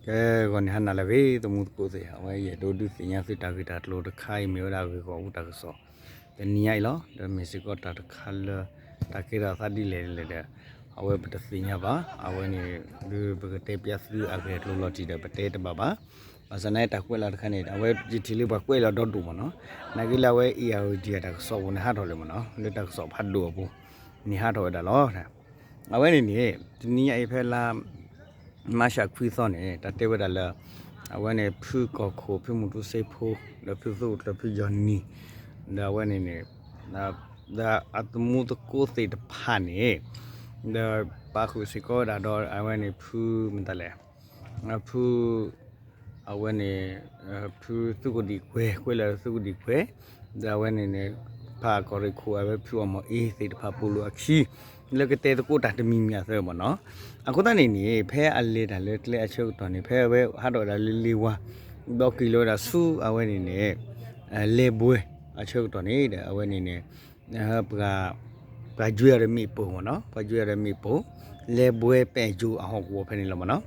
ကဲ ဂီၤန့ၣ်ဟါနၤလၢအဂ့ၤ သမူသကိးသ့ၣ်, အဝဲယအဲၣ်ဒိးဒုးသ့ၣ်ညါသုတၢ်ဂ့ၢ်တၢ်ကျိၤတခါအံၤ မ့ၢ်ဝဲဒၣ်ဂ့ၢ်ဂီၢ်အူတၢ်ကစီၣ် တနံၤညါအံၤလီၤ. ဒီးမ့ၢ်စ့ၢ်ကီးတၢ်တခါလၢ တၢ်ကဲထီၣ်အသးဒ်လဲၣ်လဲၣ်ဒီး အဝဲပတသ့ၣ်ညါဘၣ်. အဝဲန့ၣ် ဒုးပကတဲပျးသုအဂ့ၢ်အကျိၤလီၤတံၢ်ဒီး ပတဲတဘၣ်ဘၣ်. ဘၣ်ဆၣ်သနာ်က့ တၢ်ကွဲးလီၤတခါန့ၣ် အဝဲယထံၣ်လၢပှၤကွဲးလီၤဒီဒူၣ်မ့ၢ်နီၤ. နာ်က့လၢအဝဲ အ့ၣ်ယၣ်ဝတံၣ် အတၢ်ကစီၣ်ပူၤန့ၣ် ဟးထီၣ်လံမ့ၢ်နီၤ, လၢတၢ်ကစီၣ်ဖးဒိၣ်အပူၤန့ၣ် ဟးထီၣ်ဝဲဒၣ်လီၤ. အဝဲန့ၣ်န့ၣ် တနံၤညါအံၤဖဲလါ မၤရှးခွံသီန့ၣ် တၢ်တဲဝဲဒၣ်လၢ အဝဲန့ၣ် ဖုကီၢ်ခိၣ် ဖုမူတူစ့ဖိ ဒီးဖုသုးခိၣ်ကျၢၢ် ဖုယီၢ်နံၣ် ဒီးအဝဲန့ၣ်န့ၣ် ဒီးအသမူသကိးသ့ၣ်တဖၣ်န့ၣ် ဒီးပာ်ဃုာ်စ့ၢ်ကီးဝဲဒၣ်ဒီး အဝဲန့ၣ် ဖုမတၤလဲၣ် ဖု အဝဲန့ၣ် ဖုသုးခိၣ်ဒံၣ်ကွဲၤ ကွဲးလၢသုးခိၣ်ဒံၣ်ကွဲၤ ဒီးအဝဲန့ၣ်န့ၣ် ဖးကီၢ်ရ့ၣ်ခိၣ် အဝဲဖုအီၣ်မီၣ်အ့သ့ၣ်တဖၣ် ပိာ်လိာ်အခံ လၢကတဲသကိးတၢ်တမံၤမံၤအသၢမ့ၢ်နီၤ. အဃိသတးန့ၣ်န့ၣ် ဖဲအလဲၤတၢ်လၢကျဲအဆၢကတီၢ်န့ၣ် ဖဲအဝဲဟးထီၣ်ဝဲဒၣ်လၢလ့ဝါ ဒီးက့ၤလီၤဝဲဒၣ်ဆူအဝဲန့ၣ်န့ၣ် လဲၤဘှဲအဆၢကတီၢ်န့ၣ်ဒီး အဝဲန့ၣ်န့ၣ် ပှၤ ပှၤယွဲအီၤဒီးမ့ၣ်ပိၢ်မ့ၢ်နီၤ, ပှၤယွဲအီၤဒီးမ့ၣ်ပိၢ် လဲၤဘှဲပဲၣ်ယိၤအဟီၣ်ကဝီၤဖဲန့ၣ်လီၤမ့ၢ်နီၤ.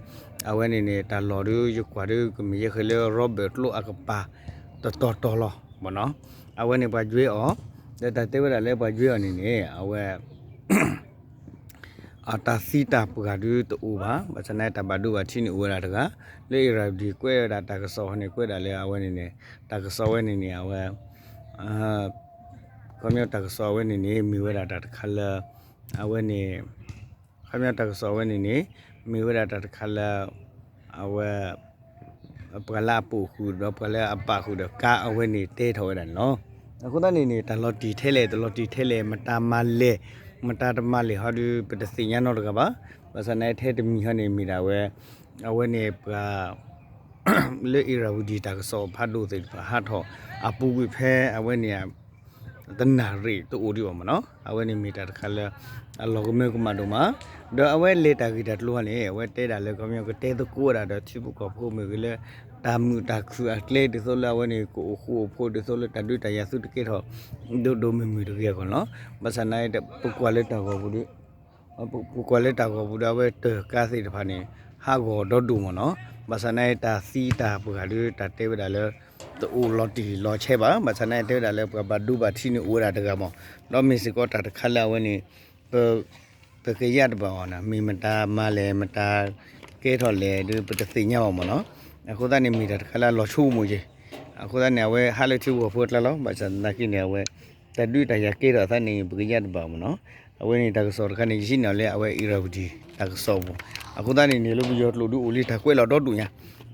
အဝဲန့ၣ်န့ၣ် တၢ်လီၢ်ဒီး ယကွၢ်ဒီး ကမ့ၢ်ယဲဃဲၤလၢ Robert ကျိအကပၤ တတီၤတီၤလီၤမ့ၢ်နီၤ. အဝဲန့ၣ်ပှၤယွဲအီၤ ဒီးတၢ်တဲဝဲဒၣ်လၢပှၤယွဲအီၤန့ၣ်န့ၣ် အဝဲ အတၢ်သံတၢ်ပှၢ်ဒုးတအိၣ်ဘၣ်, ဘၣ်ဆၣ်သနာ်က့ တၢ်ဘၣ်ဒိဘၣ်ထံးန့ၣ်အိၣ်ဝဲဒၣ်တဂၤ, လၢအ့ၣ်ရၣ်ဝတံၣ်ကွဲးဝဲဒၣ်တၢ်ကစီၣ်န့ၣ် ကွဲးဒၣ်လၢအဝဲန့ၣ်န့ၣ် တၢ်ကစီၣ်ဝဲန့ၣ်န့ၣ် အဝဲ ခီပညီတၢ်ကစီၣ်အဝဲန့ၣ်န့ၣ် မ့ၢ်ဝဲဒၣ်တၢ်တခါလၢ အဝဲန့ၣ် ခီပညီတၢ်ကစီၣ်အဝဲန့ၣ်န့ၣ် မ့ၢ်ဝဲဒၣ်တၢ်တခါလၢ အဝဲ ပှၤလၢအပိာ်ဃုာ်ဒီး ပှၤလၢအပာ်ဃုာ်ဒီးကါအဝဲန့ၣ်တဲထီၣ်ဝဲဒၣ်န့ၣ်လီၤ. အဃိသတးန့ၣ်န့ၣ် တၢ်လီၤတံၢ်ထဲလဲၣ် တလီၤတံၢ်ထဲလဲၣ် မတၤမၤလဲၣ် မတၤတမၤလဲၣ်ဟီဒီး ပတသ့ၣ်ညါနီတဂၤဘၣ်. ဘၣ်ဆၣ်သနာ်က့ ထဲတမံၤဟီန့ၣ် မ့ၢ်ဒၣ်ဝဲ အဝဲန့ၣ်ပှၤ လၢအ့ၣ်ရၣ်ဝတံၣ်တၢ်ကစီၣ်ဖးဒိၣ်သ့ၣ်တဖၣ်ဟးထီၣ် အပူၤကွံာ်ဖဲအဝဲန့ၣ် တနၣ်ရံၣ်တအိၣ်ဒံးဘၣ်မ့ၢ်နီၤ. အဝဲန့ၣ်မ့ၢ်တၢ်တခါလၢ အလီၤကမၢကမၣ်ဒိၣ်မး, ဒီးအဝဲလဲၤတၢ်ဂ့ၢ်တၢ်ကျိၤဟီန့ၣ် အဝဲတဲဒၣ်လၢ ခီပညီကတဲသကိးဝဲဒၣ်ဒီးထံဖိကီၢ်ဖိမ့ၢ်ဂ့ၤလၢ တၢ်မုာ်တၢ်ခုၣ်အကျဲ ဒ်သိးလၢအဝဲန့ၣ် ကအိၣ်ဃူအိၣ်ဖိး ဒ်သိးလၢတၢ်ဒုးတၢ်ယၤသုတကဲထီၣ် ဒိၣ်ဒိၣ်မုၢ်မုၢ်တဂ့ၤအဂီၢ်န့ၣ်လီၤ. ဘၣ်ဆၣ်သနာ်က့ ပကွၢ်လၢတၢ်ဂီၤပူၤဒီး ပကွၢ်လၢတၢ်ဂီၤပူၤဒီး အဝဲတၢ်ကါသ့ၣ်တဖၣ်န့ၣ် ဟးဂီၤဒီဒိၣ်မ့ၢ်နီၤ. ဘၣ်ဆၣ်သနာ်က့ တၢ်သံတၢ်ပှၢ်ဒီး တၢ်တဲဝဲဒၣ်လၢ တအိၣ်လီၤတံၢ်လီၤဆဲးဘၣ်. ဘၣ်ဆၣ်သနာ်က့ တဲဝဲဒၣ်လၢပှၤဘၣ်ဒိဘၣ်ထံးန့ၣ်အိၣ်ဝဲဒၣ်တဂၤမ့ၢ်, ဒီးမ့ၢ်စ့ၢ်ကီးတၢ်တခါလၢအဝဲန့ၣ် ပ ပကယၣ်တဘၣ်အီၤန့ၣ် မ့ၢ်မတၤမၤလဲၣ် မတၤကဲထီၣ်လဲၣ်ဒီး ပတသ့ၣ်ညါဘၣ်မ့ၢ်နီၤ. အဃိသတးန့ၣ် မ့ၢ်တၢ်တခါလၢအလီၤဆိကမိၣ်က့ၤ. အဃိသတးန့ၣ် အဝဲဟးလၢထံဂီၤဖိအကျါလီၤ. ဘၣ်ဆၣ်သနာ်က့န့ၣ် အဝဲ တၢ်ဒုးတၢ်ယၤကဲထီၣ်အသးန့ၣ် ပကယၣ်တဘၣ်မ့ၢ်နီၤ. အဝဲန့ၣ်တၢ်ကစီၣ်တခါန့ၣ် ယဟံးန့ၢ်အီၤလၢအဝဲအ့ၣ်ရၣ်ဝတံၣ်တၢ်ကစီၣ်ပူၤ. အဃိသတးန့ၣ်န့ၣ် လၢပယီၤကျိာ်ဒုးအိၣ်လံတၢ်ကွဲးလီၤဒီဒူၣ်ညါ.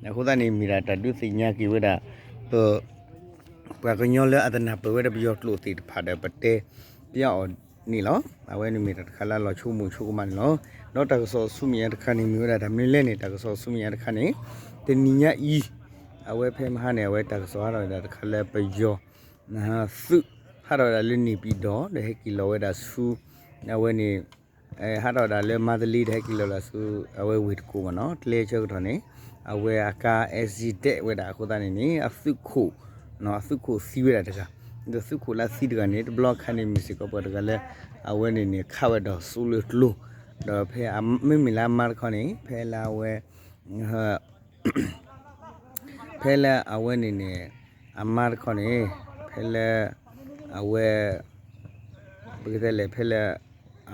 အဃိသတးန့ၣ် မ့ၢ်ဒၣ်တၢ်ဒုးသ့ၣ်ညါက့ၤဝဲဒၣ် ပ ပှၤကညီလၢအတနၢ်ပၢၢ်ဝဲဒၣ်ပယီၤကျိာ်သ့ၣ်တဖၣ်ဒီး ပတဲပျးအီၤန့ၣ်လီၤ. အဝဲန့ၣ်မ့ၢ်တၢ်တခါလၢအလီၤဆိကမိၣ်ဆိကမးန့ၣ်လီၤ. ဒီးတၢ်ကစီၣ်ဆူမဲာ်ညါတခါန့ၣ် မ့ၢ်ဝဲဒၣ်တၢ်မနုၤလဲၣ်န့ၣ် တၢ်ကစီၣ်ဆူမဲာ်ညါတခါန့ၣ် တနံၤညါအံၤ အဝဲဖဲမဟါန့ၣ် အဝဲတၢ်ကစီၣ်ဟးထီၣ်ဝဲဒၣ်တခါလၢပယီၤ သုး ဟးထီၣ်ဝဲဒၣ်လၢန့ၣ်ပံၤဒီး ဒီးဟဲက့ၤလီၤဝဲဒၣ်ဆူ အဝဲန့ၣ် ဟးထီၣ်ဝဲဒၣ်လၢမါတလ့ ဒီးဟဲက့ၤလီၤဝဲဒၣ်ဆူ အဝဲဝ့ၢ်တကူၣ်မ့ၢ်နီၤ. ကျဲဆၢကတီၢ်န့ၣ် အဝဲအကါ accident ဝဲဒၣ်အဃိသတးန့ၣ်န့ၣ် အသုးခိၣ် အသုးခိၣ်သံဝဲဒၣ်တဂၤ, ဒီးသုးခိၣ်လၢအသံတဂၤန့ၣ် တဘျီအခါန့ၣ် မ့ၢ်စ့ၢ်ကီးပှၤတဂၤလၢ အဝဲန့ၣ်န့ၣ် ခးဝဲဒီးစိလၢကျိၤ, ဒီးဖဲမ့မ့ၢ်လၢအမါတခီန့ၣ် ဖဲလၢအဝဲ ဖဲလၢအဝဲန့ၣ်န့ၣ် အမါတခီန့ၣ် ဖဲလၢ အဝဲ ပကတဲလဲၣ် ဖဲလၢ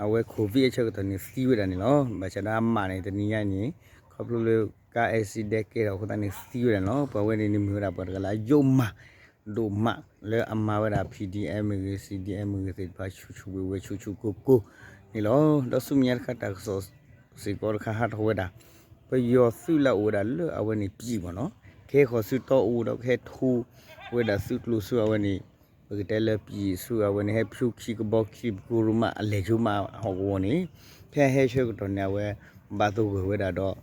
အဝဲ COVID အဆၢကတီၢ်န့ၣ် သံဝဲဒၣ်န့ၣ်လီၤ. ဘၣ်ဆၣ်ဒီးအမါန့ၣ် တနံၤညါန့ၣ် ခီဖျိလၢကါ accident ကဲထီၣ်အဃိသတးန့ၣ် သံဝဲဒၣ်န့ၣ်လီၤ. ပှၤဝဲန့ၣ်န့ၣ်မ့ၢ်ဝဲဒၣ်ပှၤတဂၤလၢအယိးမး ဒိၣ်မး လၢအမၤဝဲဒၣ် P D M မ့ၢ်ဂ့ၤ C D M မ့ၢ်ဂ့ၤသ့ၣ်တဖၣ် ဆူၣ်ဆူၣ်ဝဲဝဲ ဆူၣ်ဆူၣ်ကိၢ်ကိၢ်န့ၣ်လီၤ. ဒီးဆူမဲာ်ညါတခါ တၢ်ကစီၣ်စ့ၢ်ကီးတခါဟးထီၣ်ဝဲဒၣ် ပယီၤသုးလၢအအိၣ်ဝဲဒၣ်လၢအဝဲန့ၣ်ပံၤမ့ၢ်နီၤ, ကဟဲဃီၤဆူတီအူဒီး ကဟဲထိဝဲဒၣ်သုးကျိၤဆူအဝဲန့ၣ် ပကတဲလၢပံၤဆူအဝဲန့ၣ် ဟဲဖၠိခံကဘီခံ ပကိရူမး အလဲၤဆိမးဟီၣ်ကဝီၤန့ၣ် ဖဲဟဲဆၢကတီၢ်န့ၣ် အဝဲဘၣ်သဂၢၢ်ဝဲဒၣ်ဒီး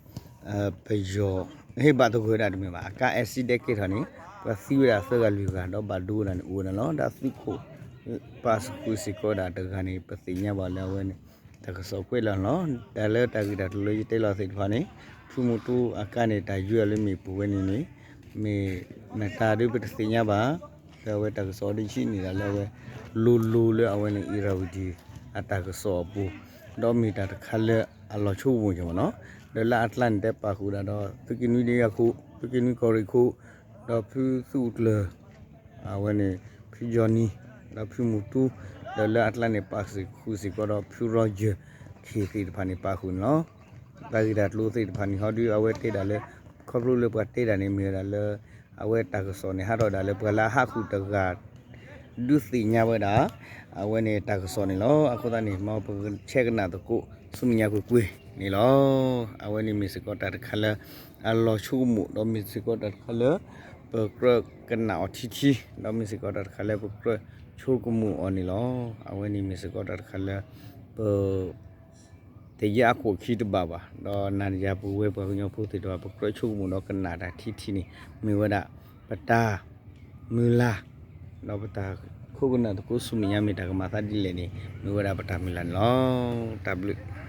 ပယီၤ ဟ့ၣ်ဘၣ်သဂၢၢ်ဝဲဒၣ်တမ့ၢ်ဘၣ် အကါ accident ကဲထီၣ်န့ၣ် ပှၤသံဝဲဒၣ်သၢဂၤလွံၢ်ဂၤ ဒီးဘၣ်ဒိဝဲဒၣ်န့ၣ်အိၣ်ဝဲဒၣ်လီၤ. ဒီးသုးခိၣ် ပာ်ဃုာ်စ့ၢ်ကီးဒၣ်တဂၤန့ၣ် ပသ့ၣ်ညါဘၣ်လၢအဝဲန့ၣ် တၢ်ကစီၣ်ကွဲးလီၤလီၤ. တၢ်လၢတၢ်ဂ့ၢ်တၢ်ကျိၤလၢယတဲလီၤသ့ၣ်တဖၣ်န့ၣ် ဖုမူတူအကါန့ၣ် တၢ်ယွဲအီၤလၢမ့ၣ်ပိၢ်ဝဲန့ၣ်န့ၣ် မ့ၢ်မတၤဒုးပတသ့ၣ်ညါဘၣ်. လၢအဝဲတၢ်ကစီၣ်ဒ်ဆံးန့ၣ်ဒၣ်လၢအဝဲ လိၤလိၤလၢအဝဲန့ၣ် အ့ၣ်ရၣ်ဝတံၣ် အတၢ်ကစီၣ်အပူၤ ဒီးမ့ၢ်တၢ်တခါလၢအလီၤဆိကမိၣ်က့ၤမ့ၢ်နီၤ. ဒီးလၢအကျါန့ၣ် တဲပာ်ဃုာ်ဒၣ်ဒီး သုးက့နွံဒ့ယါခိၣ်, သုးက့နွံကီၢ်ရ့ၣ်ခိၣ်, ဒီးဖုသူၣ်အူကျၢၤ, အဝဲန့ၣ် ဖုယီၤနံၤ, ဒီးဖုမူတူ, ဒီးလၢအကျါန့ၣ် ပာ်ဃုာ်စ့ၢ်ကီးဒီး ဖုရီယၢၢ်ခ့ၣ်သ့ၣ်တဖၣ်န့ၣ် ပာ်ဃုာ်န့ၣ်လီၤ. တၢ်ဂ့ၢ်တၢ်ကျိၤသ့ၣ်တဖၣ်န့ၣ် ဟီဒု အဝဲတဲဒၣ်လၢ ခီဖျိလၢပှၤတဲဒၣ်န့ၣ် မ့ၢ်ဝဲဒၣ်လၢ အဝဲတၢ်ကစီၣ်န့ၣ် ဟးထီၣ်ဒၣ်လၢပှၤလၢအဟးဃုာ်တဂၤ ဒုးသ့ၣ်ညါဝဲဒၣ် အဝဲန့ၣ်တၢ်ကစီၣ်န့ၣ်လီၤ. အဃိသတးန့ၣ် မ်ပကဆဲးကနၣ်သကိး ဆူမဲာ်ညါကွ့ၢ်ကွ့ၢ်န့ၣ်လီၤ. အဝဲန့ၣ်မ့ၢ်စ့ၢ်ကီးတၢ်တခါလၢ အလီၤဆိကမိၣ် ဒီးမ့ၢ်စ့ၢ်ကီးတၢ်တခါလၢ ပကြၢးကနၣ်အီၤထံထံ, ဒီးမ့ၢ်စ့ၢ်ကီးတၢ်တခါလၢပကြၢးဆိကမိၣ်အီၤန့ၣ်လီၤ. အဝဲန့ၣ်မ့ၢ်စ့ၢ်ကီးတၢ်တခါလၢ ပ တယၢအခိၣ်ခံတဘၣ်ဘၣ်, ဒီးနၤယၤပဝဲပှၤကညီဖိသ့ၣ်တဖၣ် ပကြၢးဆိကမိၣ်ဒီးကနၣ်တၢ်ထံထံန့ၣ် မ့ၢ်ဝဲဒၣ် ပတၢ်မုၢ်လၢ်, ဒီးပတၢ်ခိၣ်ကနၣ်သကိးဆူမဲာ်ညါ မ့ၢ်တၢ်ကမၤသးဒ်လဲၣ်န့ၣ် မ့ၢ်ဝဲဒၣ်ပတၢ်မုၢ်လၢ်န့ၣ်လီၤ. တၢ်ဘျုး